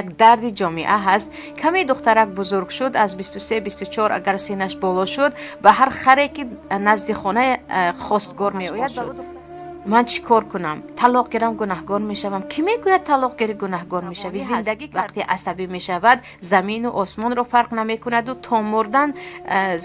Як дарди ҷомеа ҳаст. Каме духтарак бузург шуд, аз 23, 24 агар синаш боло шуд, ба ҳар харе ки назди хона хостгор меояд. Ман чӣ кор кунам? Талоқ гирам, гунаҳгор мешавам. Кӣ мегӯяд, талоқ гирӣ, гунаҳгор мешавӣ? Зиндагӣ вақте асабӣ мешавад, замину осмонро фарқ намекунаду то мурдан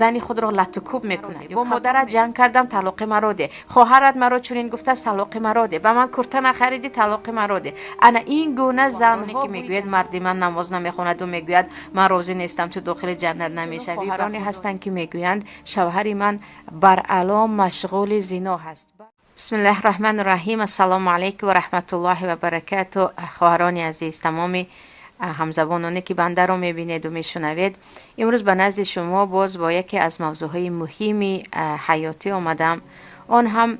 зани худро латукӯб мекунад. Бо модарат ҷанг кардам, талоқи маро де. Хоҳарат маро чунин гуфтааст, талоқи маро де. Ба ман курта нахаридӣ, талоқи маро де. Ана ин гуна занҳо, ки мегӯяд, марди ман намоз намехонаду мегӯяд, ман розӣ нестам, ту дохили ҷаннат намешавӣ. Хоҳароне ҳастанд, ки мегӯянд, шавҳари ман баръало машғули зино ҳаст. Бисмиллаҳи раҳмани раҳим. Ассалому алайкум ва раҳматуллоҳи ва баракату. Хоҳарони азиз, тамоми ҳамзабононе, ки бандаро мебинеду мешунавед, имрӯз ба назди шумо боз бо яке аз мавзӯъҳои муҳими ҳаётӣ омадам. Он ҳам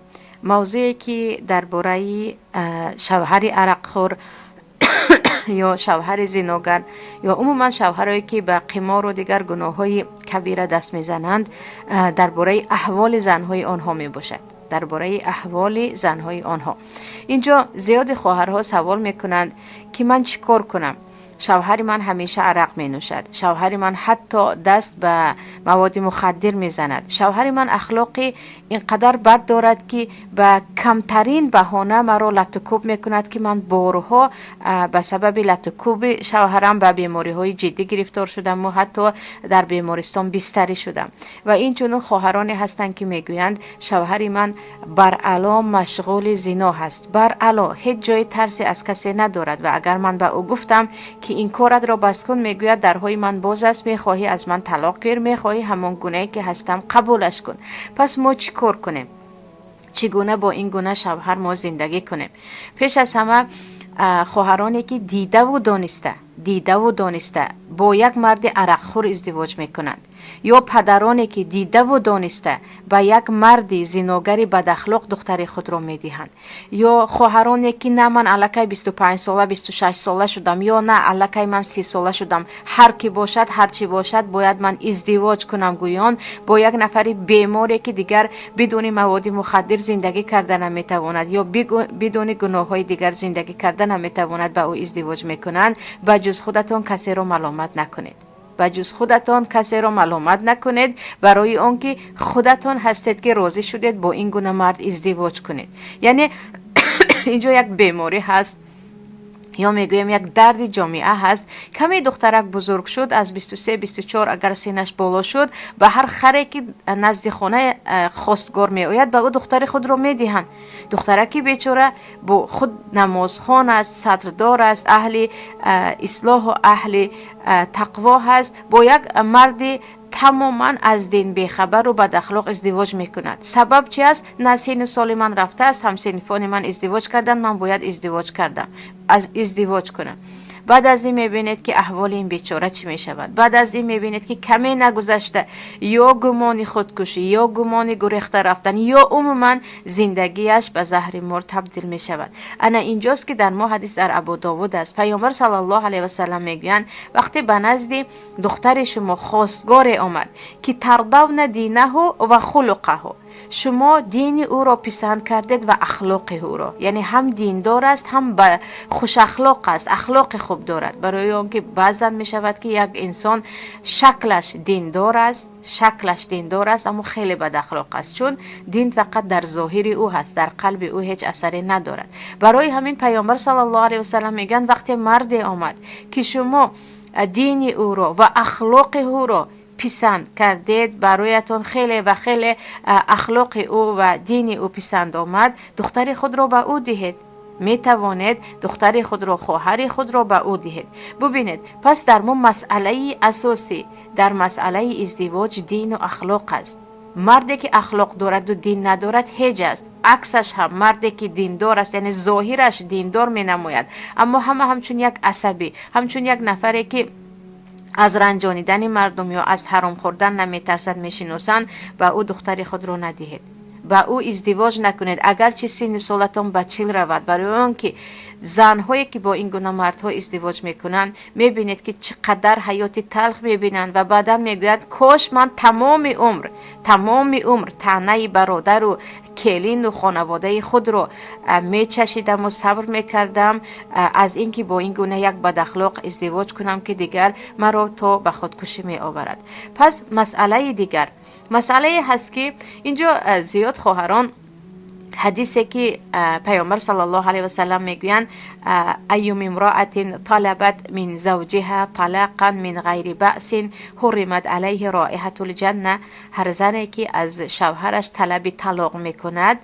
мавзӯе, ки дар бораи шавҳари арақхӯр ё шавҳари зиногар ё умуман шавҳарое, ки ба қимору дигар гуноҳҳои кабира даст мезананд, дар бораи аҳволи занҳои онҳо мебошад. Дар бораи аҳволи занҳои онҳо. Инҷо зиёди хоҳарҳо савол мекунанд, ки ман чӣ кор кунам? Шавҳари ман ҳамеша арақ менӯшад, шавҳари ман ҳатто даст ба маводи мухаддир мезанад, шавҳари ман ахлоқи ин қадар бад дорад, ки ба камтарин баҳона маро латукӯб мекунад, ки ман борҳо ба сабаби латукӯби шавҳарам ба бемориҳои ҷиддӣ гирифтор шудаму ҳатто дар бемористон бистарӣ шудам. Ва инчунин хоҳароне ҳастанд, ки мегӯянд, шавҳари ман баръало машғули зино ҳаст, баръало ҳеҷ ҷои тарсе аз касе надорад ва агар ман ба ӯ гуфтам, ки ин коратро бас кун, мегӯяд, дарҳои ман боз аст, мехоҳӣ, аз ман талоқ гир, мехоҳӣ, ҳамон гунае ки ҳастам, қабулаш кун. Пас мо чӣ кор кунем? Чӣ гуна бо ин гуна шавҳар мо зиндагӣ кунем? Пеш аз ҳама, хоҳароне, ки дидаву дониста бо як марди арақхӯр издивоҷ мекунанд ё падароне, ки дидаву дониста ба як марди зиногари бадахлоқ духтари худро медиҳанд, ё хоҳароне, ки на, ман аллакай 25 сола, 26 сола шудам, ё на, аллакай ман 30 сола шудам, ҳар ки бошад, ҳар чӣ бошад, бояд ман издивоҷ кунам, гӯён бо як нафари беморе, ки дигар бидуни маводи мухаддир зиндагӣ карда наметавонад ё бидуни гуноҳҳои дигар зиндагӣ карда наметавонад, ба ӯ издивоҷ мекунанд, ба ҷуз худатон касеро маломат накунед. Ба ҷуз худатон касеро маломат накунед, барои он ки худатон ҳастед, ки розӣ шудед бо ин гуна мард издивоҷ кунед. Яъне инҷо як беморӣ ҳаст ё мегӯем, як дарди ҷомеа ҳаст. Каме духтарак бузург шуд, аз 23, 24 агар синаш боло шуд, ба ҳар харе ки назди хона хостгор меояд, ба ӯ духтари худро медиҳанд. Духтараки бечора бо худ намозхон аст, сатрдор аст, аҳли ислоҳу аҳли тақво ҳаст, бо як марди тамоман аз дин бехабару бадахлоқ издивоҷ мекунад. Сабаб чи аст? На, сину соли ман рафтааст, ҳамсинфони ман издивоҷ карданд, ман бояд издивоҷ кардам, аз издивоҷ кунам. Баъд аз ин мебинед, ки аҳволи ин бечора чӣ мешавад. Баъд аз ин мебинед, ки каме нагузашта ё гумони худкушӣ, ё гумони гурехта рафтан, ё умуман зиндагиаш ба заҳри мор табдил мешавад. Ана инҷост, ки дар мо ҳадис дар Абу Довуд аст. Паёмбар саллаллоҳу алайҳи васалам мегӯянд: вақте ба назди духтари шумо хостгоре омад, ки ترضون دينه وخلقه, шумо дини ӯро писанд кардед ва ахлоқи ӯро, яъне ҳам диндор аст, ҳам ба хушахлоқ аст, ахлоқи хуб дорад. Барои он ки баъзан мешавад, ки як инсон шаклаш диндор аст, аммо хеле бадахлоқ аст, чун дин фақат дар зоҳири ӯ ҳаст, дар қалби ӯ ҳеҷ асаре надорад. Барои ҳамин Паёмбар саллаллоҳу алайҳи васалам мегӯянд: вақте марде омад, ки шумо дини ӯро ва ахлоқи ӯро писанд кардед, бароятон хеле ва хеле ахлоқи ӯ ва дини ӯ писанд омад, духтари худро ба ӯ диҳед. Метавонед духтари худро, хоҳари худро ба ӯ диҳед. Бубинед, пас дар мо масъалаи асосӣ дар масъалаи издивоҷ дину ахлоқ аст. Марде ки ахлоқ дораду дин надорад, ҳеҷ аст. Аксаш ҳам, марде ки диндор аст, яъне зоҳираш диндор менамояд, аммо ҳама ҳамчун як асабӣ, ҳамчун як нафаре, ки аз ранҷонидани мардум ё аз ҳаром хӯрдан наметарсад, мешиносанд, ба ӯ духтари худро надиҳед, ба ӯ издивоҷ накунед, агарчи синни солатон ба 40 равад, барои он ки Занҳое ки бо ин гуна мардҳо издивоҷ мекунанд, мебинед, ки чӣ қадар ҳаёти талх мебинанд ва баъдан мегӯяд: кош ман тамоми умр таънаи бародару келину хонаводаи худро мечашидаму сабр мекардам, аз ин ки бо ин гуна як бадахлоқ издивоҷ кунам, ки дигар маро то ба худкушӣ меоварад. Пас масъалаи дигар, масъалае ҳаст, ки инҷо зиёд хоҳарон ҳадисе ки Паёмбар саллаллоҳу алайҳи васалам мегӯянд: أيما امرأة طلبت من زوجها طلاقا من غير بأس حرمت عليه رائحة الجنة. Ҳар зане ки аз шавҳараш талаби талоқ мекунад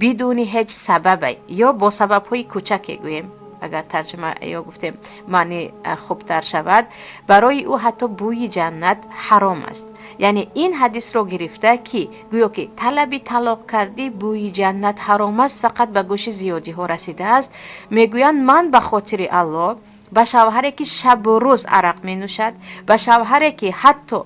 бидуни ҳеҷ сабабе ё бо сабабҳои кӯчаке гӯем, агар тарҷума ё гуфтем маъни хубтар шавад, барои ӯ ҳатто бӯи ҷаннат ҳаром аст. Яъне ин ҳадисро гирифта, ки гӯё ки талаби талоқ кардӣ, бӯи ҷаннат ҳаром аст, фақат ба гӯши зиёдиҳо расидааст. Мегӯянд: ман ба хотири Аллоҳ ба шавҳаре ки шабу рӯз арақ менӯшад, ба шавҳаре ки ҳатто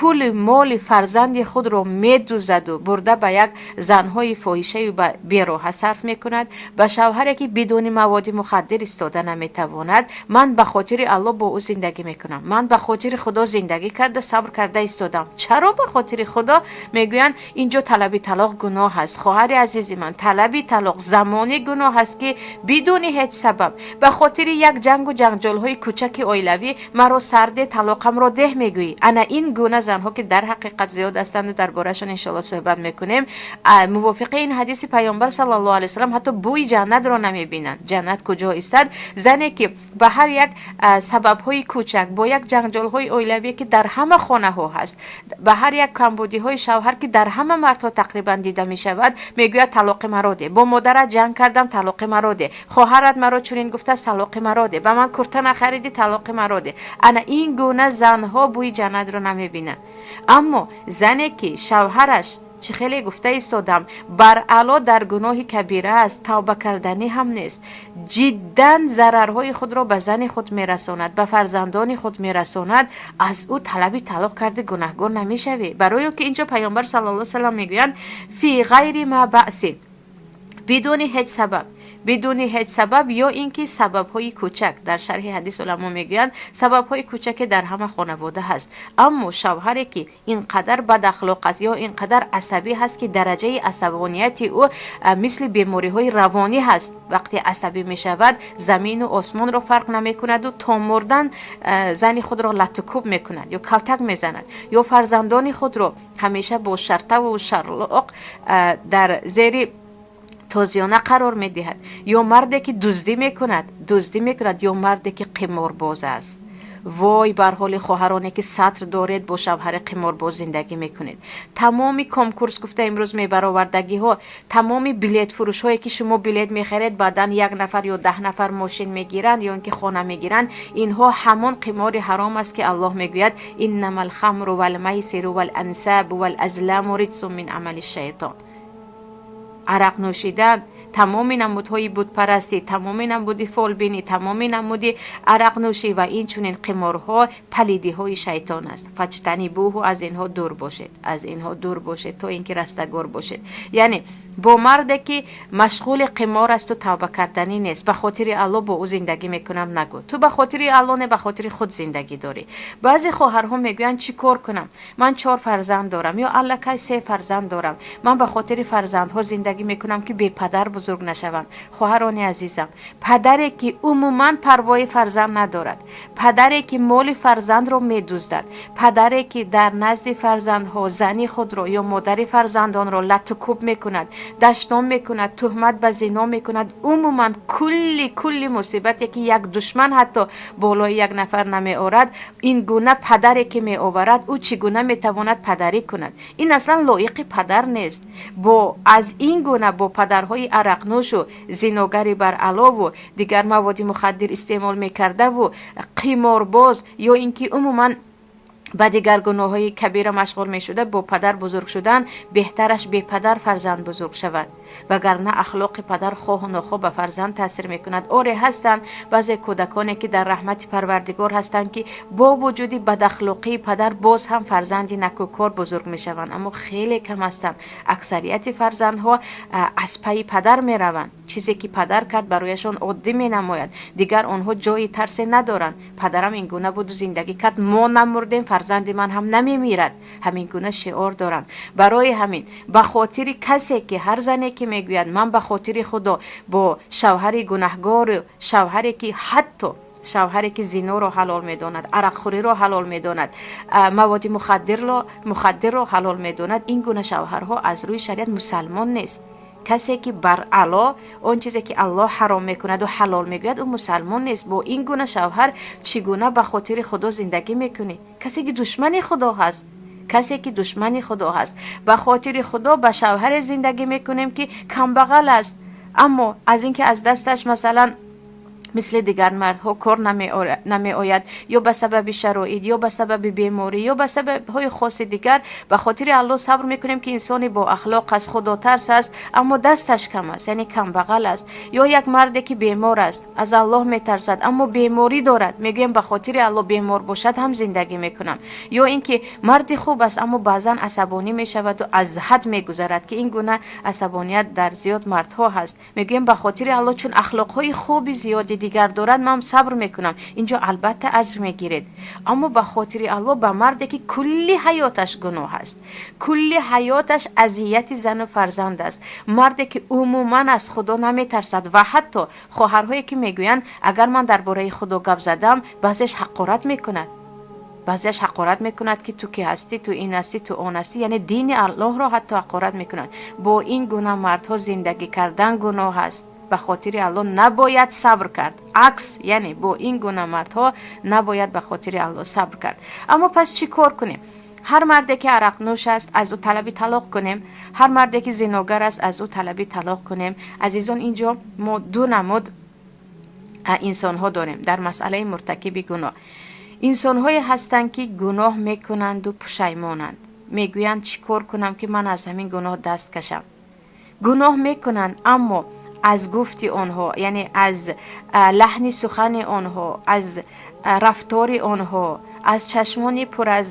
пули моли фарзанди худро медузаду бурда ба як занҳои фоҳишаю ба бероҳа сарф мекунад, ба шавҳаре ки бидуни маводи мухаддир истода наметавонад, ман ба хотири Аллоҳ бо ӯ зиндагӣ мекунам. Ман ба хотири Худо зиндагӣ карда, сабр карда истодам. Чаро ба хотири Худо? Мегӯянд, инҷо талаби талоқ гуноҳ аст. Хоҳари азизи ман, талаби талоқ замоне гуноҳ аст, ки бидуни ҳеҷ сабаб, ба хотири як ҷангу ҷанҷолҳои кӯчаки оилавӣ маро сарде, талоқамро деҳ мегӯӣ. Ана ин гуна занҳо, ки дар ҳақиқат зиёд ҳастанду дар борашон иншоалло суҳбат мекунем, мувофиқи ин ҳадиси Паёмбар саллаллоҳу алайҳи васалам ҳатто бӯи ҷаннатро намебинанд. Ҷаннат куҷо истад? Зане ки ба ҳар як сабабҳои кӯчак, бо як ҷанҷолҳои оилавие, ки дар ҳама хонаҳо ҳаст, ба ҳар як камбудиҳои шавҳар, ки дар ҳама мардҳо тақрибан дида мешавад, мегӯяд: талоқи маро де, бо модарат ҷанг кардам, талоқи маро де, хоҳарат маро чунин гуфтааст, талоқи маро де, ба ман курта нахаридӣ, талоқи маро де. Ана ин гуна занҳо бӯи ҷаннатро намебинанд. Аммо зане ки шавҳараш, чӣ хеле гуфта истодам, баръало дар гуноҳи кабира аст, тавба карданӣ ҳам нест, ҷиддан зарарҳои худро ба зани худ мерасонад, ба фарзандони худ мерасонад, аз ӯ талаби талоқ карди, гунаҳгор намешавӣ, барои ки инҷо Паёмбар саллаллоҳу салам мегӯянд: في غير ما بأس, бидуни ҳеҷ сабаб, бидуни ҳеҷ сабаб ё ин ки сабабҳои кӯчак. Дар шарҳи ҳадис уламо мегӯянд, сабабҳои кӯчаке дар ҳама хонавода ҳаст. Аммо шавҳаре ки ин қадар бадахлоқ аст ё ин қадар асабӣ ҳаст, ки дараҷаи асабонияти ӯ мисли бемориҳои равонӣ ҳаст, вақте асабӣ мешавад, замину осмонро фарқ намекунаду то мурдан зани худро латтукӯб мекунад ё калтак мезанад, ё фарзандони худро ҳамеша бо шартаву шарлоқ дар зери тозиёна қарор медиҳад, ё марде ки дуздӣ мекунад, ё марде ки қиморбоз аст. Вой бар ҳоли хоҳароне, ки сатр доред, бо шавҳари қиморбоз зиндагӣ мекунед. Тамоми конкурс гуфта имрӯз мебаровардагиҳо, тамоми билетфурӯшҳое, ки шумо билет мехаред, баъдан як нафар ё 10 нафар мошин мегиранд ё ин ки хона мегиранд, инҳо ҳамон қимори ҳаром аст, ки Аллоҳ мегӯяд: إنما الخمر والميسر والأنصاب والأزلام رجس من عمل الشيطان. Арақ нӯшидан, тамоми намудҳои бутпарастӣ, тамоми намуди фолбинӣ, тамоми намуди арақнӯшӣ ва инчунин қиморҳо палидиҳои шайтон аст. فاجتنبوه, аз инҳо дур бошед, аз инҳо дур бошед, то ин ки растагор бошед. Яъне бо марде ки машғули қимор асту тавба карданӣ нест, ба хотири Аллоҳ бо ӯ зиндагӣ мекунам нагӯ. Ту ба хотири Аллоҳ не, ба хотири худ зиндагӣ дорӣ. Баъзе хоҳарҳо мегӯянд: чӣ кор кунам, ман чор фарзанд дорам ё аллакай се фарзанд дорам, ман ба хотири фарзандҳо зиндагӣ мекунам, ки бепадар бузург нашаванд. Хоҳарони азизам, падаре ки умуман парвои фарзанд надорад, падаре ки моли фарзандро медуздад, падаре ки дар назди фарзандҳо зани худро ё модари фарзандонро латтукӯб мекунад, дашном мекунад, туҳмат ба зино мекунад, умуман кулли кулли мусибате, ки як душман ҳатто болои як нафар намеорад, ин гуна падаре ки меоварад, ӯ чӣ гуна метавонад падарӣ кунад? Ин аслан лоиқи падар нест. Бо аз ин гуна бо падарҳои арақнӯшу зиногари баръалову дигар маводи мухаддир истеъмол мекардаву қиморбоз ё ин ки умуман ба дигар гуноҳҳои кабира машғул мешуда бо падар бузург шудан, беҳтараш бепадар фарзанд бузург шавад, вагарна ахлоқи падар хоҳу нохоҳ ба фарзанд таъсир мекунад. Оре, ҳастанд баъзе кӯдаконе, ки дар раҳмати Парвардигор ҳастанд, ки бо вуҷуди бадахлоқии падар боз ҳам фарзанди накӯкор бузург мешаванд, аммо хеле кам ҳастанд. Аксарияти фарзандҳо аз пайи падар мераванд. Чизе ки падар кард, барояшон оддӣ менамояд. Дигар онҳо ҷои тарсе надоранд. Падарам ин гуна буду зиндагӣ кард, мо намурдем, фарзанди ман ҳам намемирад. Ҳамин гуна шиор доранд. Барои ҳамин, ба хотири касе ки, ҳар зане ки мегӯяд, ман ба хотири Худо бо шавҳари гунаҳгору шавҳаре ки, ҳатто шавҳаре ки зиноро ҳалол медонад, арақхӯриро ҳалол медонад, маводи мухаддирро ҳалол медонад, ин гуна шавҳарҳо аз рӯи шариат мусалмон нест. Касе ки бар ало он чизе ки Аллоҳ ҳаром мекунаду ҳалол мегӯяд, ӯ мусалмон нест. Бо ин гуна шавҳар чӣ гуна ба хотири Худо зиндагӣ мекунӣ? Касе ки душмани Худо ҳаст, касе ки душмани Худо ҳаст. Ба хотири Худо ба шавҳаре зиндагӣ мекунем, ки камбағал аст, аммо аз ин ки аз дасташ, масалан, мисли дигар мардҳо кор намеояд, ё ба сабаби шароит, ё ба сабаби беморӣ, ё ба сабабҳои хоси дигар, ба хотири Аллоҳ сабр мекунем, ки инсони боахлоқ аст, худотарс аст, аммо дасташ кам аст, яъне камбағал аст. Ё як марде ки бемор аст, аз Аллоҳ метарсад, аммо беморӣ дорад, мегӯем, ба хотири Аллоҳ бемор бошад ҳам зиндагӣ мекунам. Ё ин ки марди хуб аст, аммо баъзан асабонӣ мешаваду аз ҳад мегузарад, ки ин гуна асабоният дар зиёд мардҳо ҳаст. Мегӯем, ба хотири Аллоҳ, чун ахлоқҳои хуби зиёди дигар дорад, ман сабр мекунам. Инҷо албатта аҷр мегиред. Аммо ба хотири Аллоҳ ба марде ки кулли ҳаёташ гуноҳ аст, кулли ҳаёташ азияти зану фарзанд аст, марде ки умуман аз Худо наметарсад, ва ҳатто хоҳарҳое ки мегӯянд, агар ман дар бораи Худо гап задам, баъзеш ҳақорат мекунад, баъзеаш ҳақорат мекунад, ки ту ки ҳастӣ, ту ин ҳастӣ, ту он ҳастӣ, яъне дини Аллоҳро ҳатто ҳақорат мекунад. Бо ин гуна мардҳо зиндагӣ кардан гуноҳ аст. Ба хотири Аллоҳ набояд сабр кард. Акс, яъне бо ин гуна мардҳо набояд ба хотири Аллоҳ сабр кард. Аммо пас чӣ кор кунем? Ҳар марде ки арақнӯш аст, аз ӯ талаби талоқ кунем? Ҳар марде ки зиногар аст, аз ӯ талаби талоқ кунем? Азизон, инҷо мо ду намуд инсонҳо дорем дар масъалаи муртакиби гуноҳ. Инсонҳое ҳастанд, ки гуноҳ мекунанду пушаймонанд, мегӯянд, чӣ кор кунам, ки ман аз ҳамин гуноҳ даст кашам. Гуноҳ мекунанд, аммо аз гуфти онҳо, яъне аз лаҳни сухани онҳо, аз рафтори онҳо, аз чашмони пур аз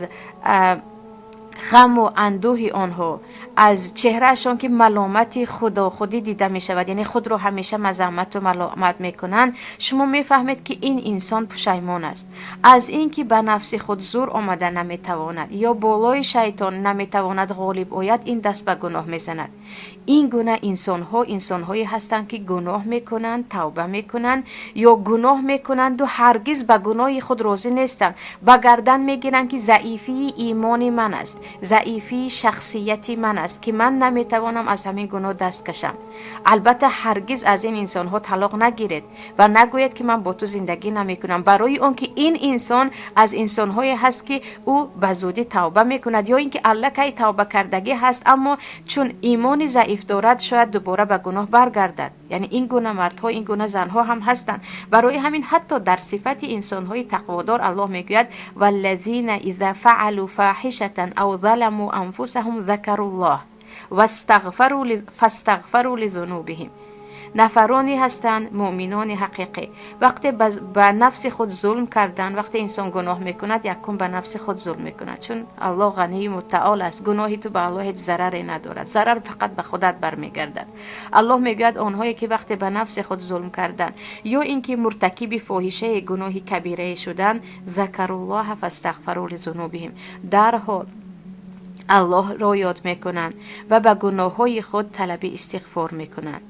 ғаму андӯҳи онҳо, аз чеҳраашон ки маломати худохудӣ дида мешавад, яъне худро ҳамеша мазаммату маломат мекунанд, шумо мефаҳмед, ки ин инсон пушаймон аст. Аз ин ки ба нафси худ зур омада наметавонад ё болои шайтон наметавонад ғолиб ояд, ин даст ба гуноҳ мезанад. Ин гуна инсонҳо инсонҳое ҳастанд, ки гуноҳ мекунанд, тавба мекунанд, ё гуноҳ мекунанду ҳаргиз ба гуноҳи худ розӣ нестанд, ба гардан мегиранд, ки заифии имони ман аст, заифии шахсияти ман аст, ки ман наметавонам аз ҳамин гуноҳ даст кашам. Албатта, ҳаргиз аз ин инсонҳо талоқ нагиред ва нагӯед, ки ман бо ту зиндагӣ намекунам, барои он ки ин инсон аз инсонҳое ҳаст, ки ӯ ба зудӣ тавба мекунад, ё ин ки аллакай тавба кардагӣ ҳаст, аммо чун имони заиф дорад, шояд дубора ба гуноҳ баргардад. Яъне ин гуна мардҳо, ин гуна занҳо ҳам ҳастанд. Барои ҳамин, ҳатто дар сифати инсонҳои тақводор Аллоҳ мегӯяд: والذين إذا فعلوا فاحشة أو ظلموا أنفسهم ذكروا الله فاستغفروا لذنوبهم. Нафароне ҳастанд, муъминони ҳақиқӣ, вақте ба нафси худ зулм карданд. Вақте инсон гуноҳ мекунад, якум ба нафси худ зулм мекунад, чун Аллоҳ ғании мутаол аст. Гуноҳи ту ба Аллоҳ ҳеҷ зараре надорад, зарар фақат ба худат бармегардад. Аллоҳ мегӯяд, онҳое ки вақте ба нафси худ зулм карданд ё ин ки муртакиби фоҳишаи гуноҳи кабирае шуданд, ذكروا الله فاستغفروا لذنوبهم, дарҳол Аллоҳро ёд мекунанд ва ба гуноҳҳои худ талаби истиғфор мекунанд,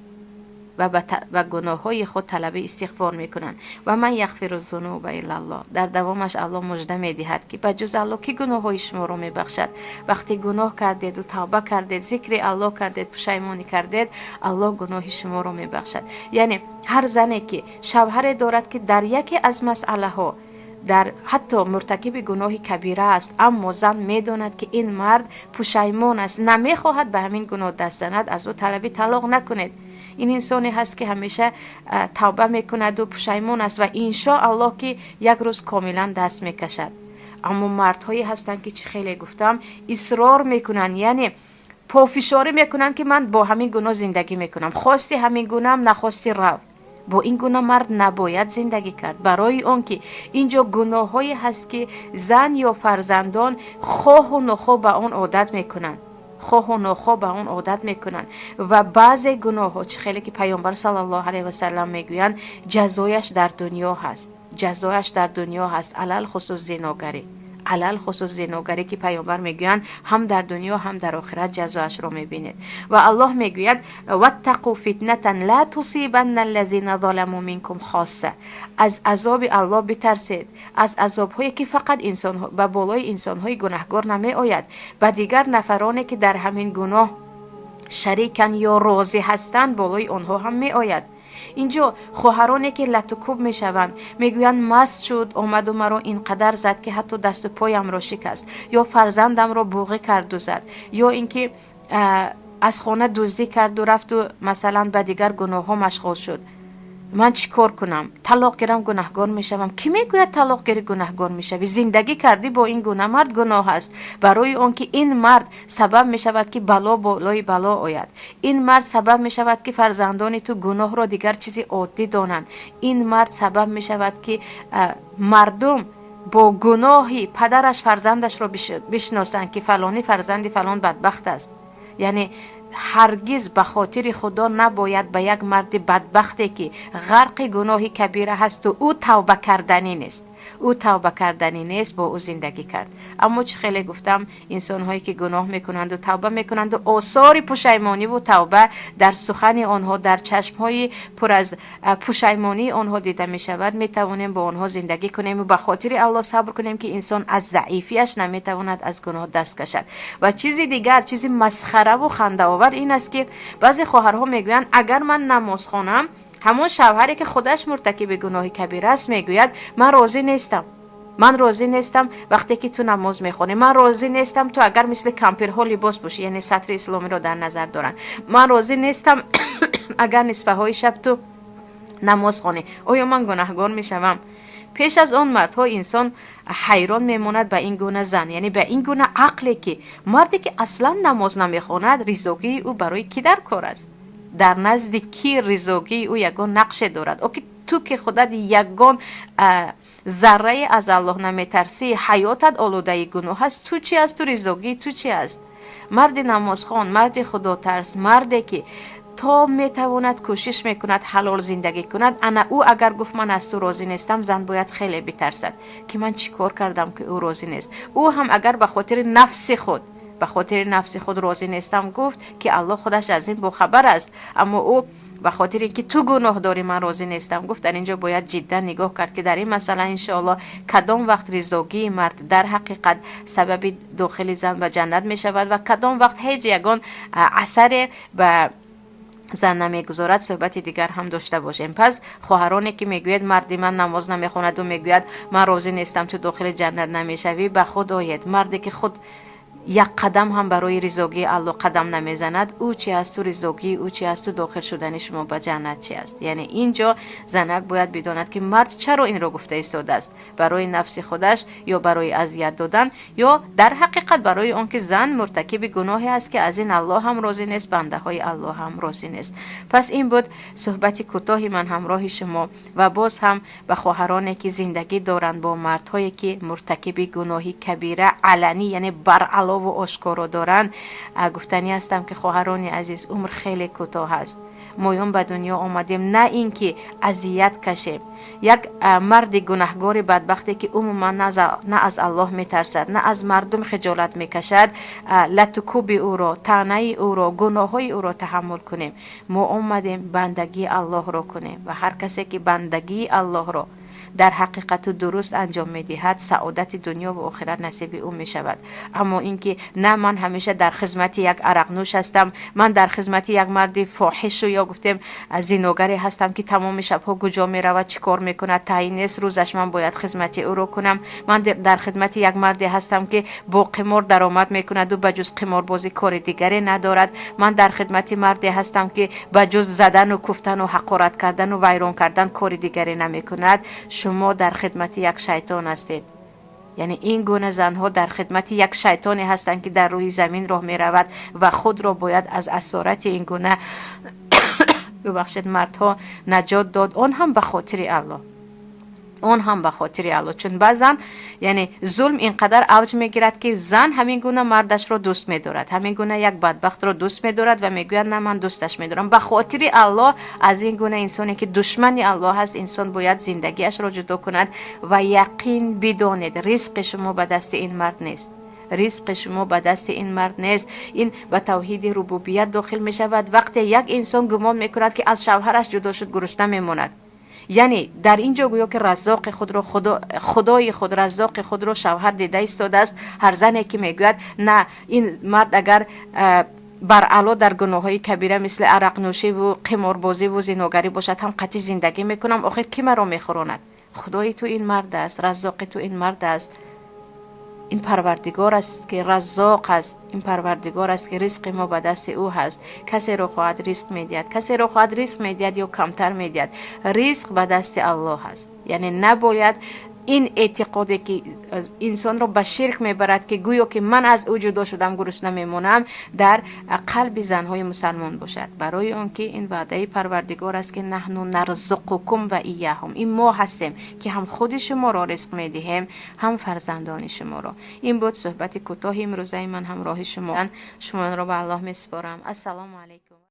ва ба гуноҳҳои худ талаби истиғфор мекунанд. ومن يغفر الذنوب إلا الله. Дар давомаш Аллоҳ мужда медиҳад, ки ба ҷуз Аллоҳ кӣ гуноҳҳои шуморо мебахшад? Вақте гуноҳ кардеду тавба кардед, зикри Аллоҳ кардед, пушаймонӣ кардед, Аллоҳ гуноҳи шуморо мебахшад. Яъне ҳар зане ки шавҳаре дорад, ки дар яке аз масъалаҳо дар ҳатто муртакиби гуноҳи кабира аст, аммо зан медонад, ки ин мард пушаймон аст, намехоҳад ба ҳамин гуноҳ даст занад, аз ӯ талаби талоқ накунед. Ин инсоне ҳаст, ки ҳамеша тавба мекунаду пушаймон аст ва иншо Аллоҳ, ки як рӯз комилан даст мекашад. Аммо мардҳое ҳастанд, ки, чӣ хеле гуфтам, исрор мекунанд, яъне пофишорӣ мекунанд, ки ман бо ҳамин гуноҳ зиндагӣ мекунам, хости ҳамин гунаам, нахости рав. Бо ин гуна мард набояд зиндагӣ кард, барои он ки инҷо гуноҳҳое ҳаст, ки зан ё фарзандон хоҳу нохоҳ ба он одат мекунанд. Хоҳу нохоҳ ба он одат мекунанд. Ва баъзе гуноҳҳо, чӣ хеле ки Паёмбар саллаллоҳу алайҳи васаллам мегӯянд, ҷазояш дар дунё ҳаст, ҷазояш дар дунё ҳаст. Алалхусус зиногарӣ, алалхусус зиногарӣ, ки Паёмбар мегӯянд, ҳам дар дунё, ҳам дар охират ҷазоашро мебинед. Ва Аллоҳ мегӯяд: «Ваттақу фитнатан ла тусибанна аллазина заламу минкум хосса». Аз азоби Аллоҳ битарсед, аз азобҳое, ки фақат ба болои инсонҳои гунаҳгор намеояд, ба дигар нафароне, ки дар ҳамин гуноҳ шарикан ё розӣ ҳастанд, болои онҳо ҳам меояд. Инҷо хоҳароне, ки латукӯб мешаванд, мегӯянд: «Маст шуд, омаду маро ин қадар зад, ки ҳатто дасту поямро шикаст, ё фарзандамро буғӣ карду зад, ё ин ки аз хона дуздӣ карду рафту, масалан, ба дигар гуноҳҳо машғул шуд. Ман чӣ кор кунам? Талоқ гирам, гунаҳгор мешавам». Кӣ мегӯяд, талоқ гирӣ, гунаҳгор мешавӣ? Зиндагӣ кардӣ бо ин гуна мард, гуноҳ аст, барои он ки ин мард сабаб мешавад, ки бало болои бало ояд. Ин мард сабаб мешавад, ки фарзандони ту гуноҳро дигар чизи оддӣ донанд. Ин мард сабаб мешавад, ки мардум бо гуноҳи падараш фарзандашро бишиносанд, ки фалонӣ фарзанди фалон бадбахт аст. Яъне ҳаргиз ба хотири Худо набояд ба як марди бадбахте, ки ғарқи гуноҳи кабира ҳасту ӯ тавба карданӣ нест, ӯ тавба карданӣ нест, бо ӯ зиндагӣ кард. Аммо чӣ хеле гуфтам, инсонҳое, ки гуноҳ мекунанду тавба мекунанду осори пушаймониву тавба дар сухани онҳо, дар чашмҳои пур аз пушаймонии онҳо дида мешавад, метавонем бо онҳо зиндагӣ кунем ва ба хотири Аллоҳ сабр кунем, ки инсон аз заифиаш наметавонад аз гуноҳ даст кашад. Ва чизи дигар, чизи масхараву хандаовар ин аст, ки баъзе хоҳарҳо мегӯянд: «Агар ман намоз хонам, ҳамон шавҳаре, ки худаш муртакиби гуноҳи кабира аст, мегӯяд: ман розӣ нестам, ман розӣ нестам, вақте ки ту намоз мехонӣ, ман розӣ нестам, ту агар мисли кампирҳо либос пӯшӣ», яъне сатри исломиро дар назар доранд, «ман розӣ нестам, агар нисфаҳои шаб ту намоз хонӣ». Оё ман гунаҳгор мешавам? Пеш аз он мардҳо инсон ҳайрон мемонад ба ин гуна зан, яъне ба ин гуна ақле, ки марде, ки аслан намоз намехонад, ризогии ӯ барои кӣ дар кор аст? Дар назди кӣ ризогии ӯ ягон нақше дорад? О ки ту, ки худат ягон заррае аз Аллоҳ наметарсӣ, ҳаётат олудаи гуноҳ аст, ту чи асту ризогии ту чи аст? Марди намозхон, марди худотарс, марде, ки то метавонад кӯшиш мекунад ҳалол зиндагӣ кунад, ана ӯ агар гуфт: «Ман аз ту розӣ нестам», зан бояд хеле битарсад, ки ман чӣ кор кардам, ки ӯ розӣ нест? Ӯ ҳам агар ба хотири нафси худ, ба хотири нафси худ розӣ нестам гуфт, ки Аллоҳ худаш аз ин бохабар аст, аммо ӯ ба хотири ин ки ту гуноҳ дорӣ, ман розӣ нестам гуфт, дар ин ҷо бояд ҷиддан нигоҳ кард, ки дар ин масъала, иншоаллоҳ, кадом вақт ризогии мард дар ҳақиқат сабаби дохили зан ба ҷаннат мешавад ва кадом вақт ҳеҷ ягон асаре ба зан намегузорад. Суҳбати дигар ҳам дошта бошем. Пас хоҳароне, ки мегӯяд: «Марди ман намоз намехонаду мегӯяд: ман розӣ нестам, ту дохили ҷаннат намешавӣ», ба худ оед. Марде, ки худ як қадам ҳам барои ризогии Аллоҳ қадам намезанад, ӯ чи асту ризогии ӯ чи асту дохил шудани шумо ба ҷаннат чи аст? Яъне ин ҷо занак бояд бидонад, ки мард чаро инро гуфта истодааст: барои нафси худаш ё барои азият додан, ё дар ҳақиқат барои он ки зан муртакиби гуноҳе аст, ки аз ин Аллоҳ ҳам розӣ нест, бандаҳои Аллоҳ ҳам розӣ нест. Пас ин буд суҳбати кӯтоҳи ман ҳамроҳи шумо. Ва боз ҳам ба хоҳароне, ки зиндагӣ доранд бо мардҳое, ки муртакиби гуноҳи кабира аланӣ, яъне баръало ву ошкоро доранд, гуфтанӣ ҳастам, ки хоҳарони азиз, умр хеле кӯтоҳ аст. Моён ба дунё омадем на ин ки азият кашем. Як марди гунаҳгори бадбахте, ки умуман на аз Аллоҳ метарсад, на аз мардум хиҷолат мекашад, латукӯби ӯро, таънаи ӯро, гуноҳҳои ӯро таҳаммул кунем? Мо омадем бандагии Аллоҳро кунем ва ҳар касе, ки бандагии Аллоҳро дар ҳақиқату дуруст анҷом медиҳад, саодати дунё ва охират насиби ӯ мешавад. Аммо ин ки на, ман ҳамеша дар хизмати як арақнӯш ҳастам, ман дар хизмати як марди фоҳишу ё гуфтем зиногаре ҳастам, ки тамоми шабҳо куҷо меравад, чӣ кор мекунад, таъин нест, рӯзаш ман бояд хизмати ӯро кунам, ман дар хидмати як марде ҳастам, ки бо қимор даромад мекунаду ба ҷуз қиморбозӣ кори дигаре надорад, ман дар хидмати марде ҳастам, ки ба ҷуз задану куфтану ҳақорат кардану вайрон кардан кори дигаре намекунад, шумо дар хидмати як шайтон ҳастед. Яъне ин гуна занҳо дар хидмати як шайтоне ҳастанд, ки дар рӯи замин роҳ меравад ва худро бояд аз асорати ин гуна, бубахшед, мардҳо наҷот дод, он ҳам ба хотири Аллоҳ. Он ҳам ба хотири Аллоҳ, чун баъзан, яъне, зулм ин қадар авҷ мегирад, ки зан ҳамин гуна мардашро дӯст медорад, ҳамин гуна як бадбахтро дӯст медорад ва мегӯяд: «На, ман дӯсташ медорам ба хотири Аллоҳ». Аз ин гуна инсоне, ки душмани Аллоҳ аст, инсон бояд зиндагиашро ҷудо кунад. Ва яқин бидонед, ризқи шумо ба дасти ин мард нест, ризқи шумо ба дасти ин мард нест. Ин ба тавҳиди рубубият дохил мешавад. Вақте як инсон гумон мекунад, ки аз шавҳараш ҷудо шуд, гурусна мемонад, яъне дар ин ҷо гӯё ки раззоқи худро, худои худ, раззоқи худро шавҳар дида истодааст. Ҳар зане ки мегӯяд: «На, ин мард агар баръало дар гуноҳҳои кабира, мисли арақнӯшиву қиморбозиву зиногарӣ бошад ҳам, қатъи зиндагӣ мекунам, охир кӣ маро мехӯронад?» Худои ту ин мард аст, раззоқи ту ин мард аст. Ин Парвардигор аст, ки раззоқ аст. Ин Парвардигор аст, ки ризқи мо ба дасти ӯ ҳаст. Касеро хоҳад, ризқ медиҳад, касеро хоҳад, ризқ медиҳад ё камтар медиҳад. Ризқ ба дасти Аллоҳ аст. Яъне набояд ин эътиқоде, ки инсонро ба ширк мебарад, ки гӯё ки ман аз ӯ ҷудо шудам, гурусна мемонам, дар қалби занҳои мусалмон бошад. Барои он ки ин ваъдаи Парвардигор аст, ки نحن نرزقكم وإياهم. Ин мо ҳастем, ки ҳам худи шуморо ризқ медиҳем, ҳам фарзандони шуморо. Ин буд суҳбати кӯтоҳи имрӯзаи ман ҳамроҳи шумо. Шуморо ба Аллоҳ месупорам. Ассалому алайкум.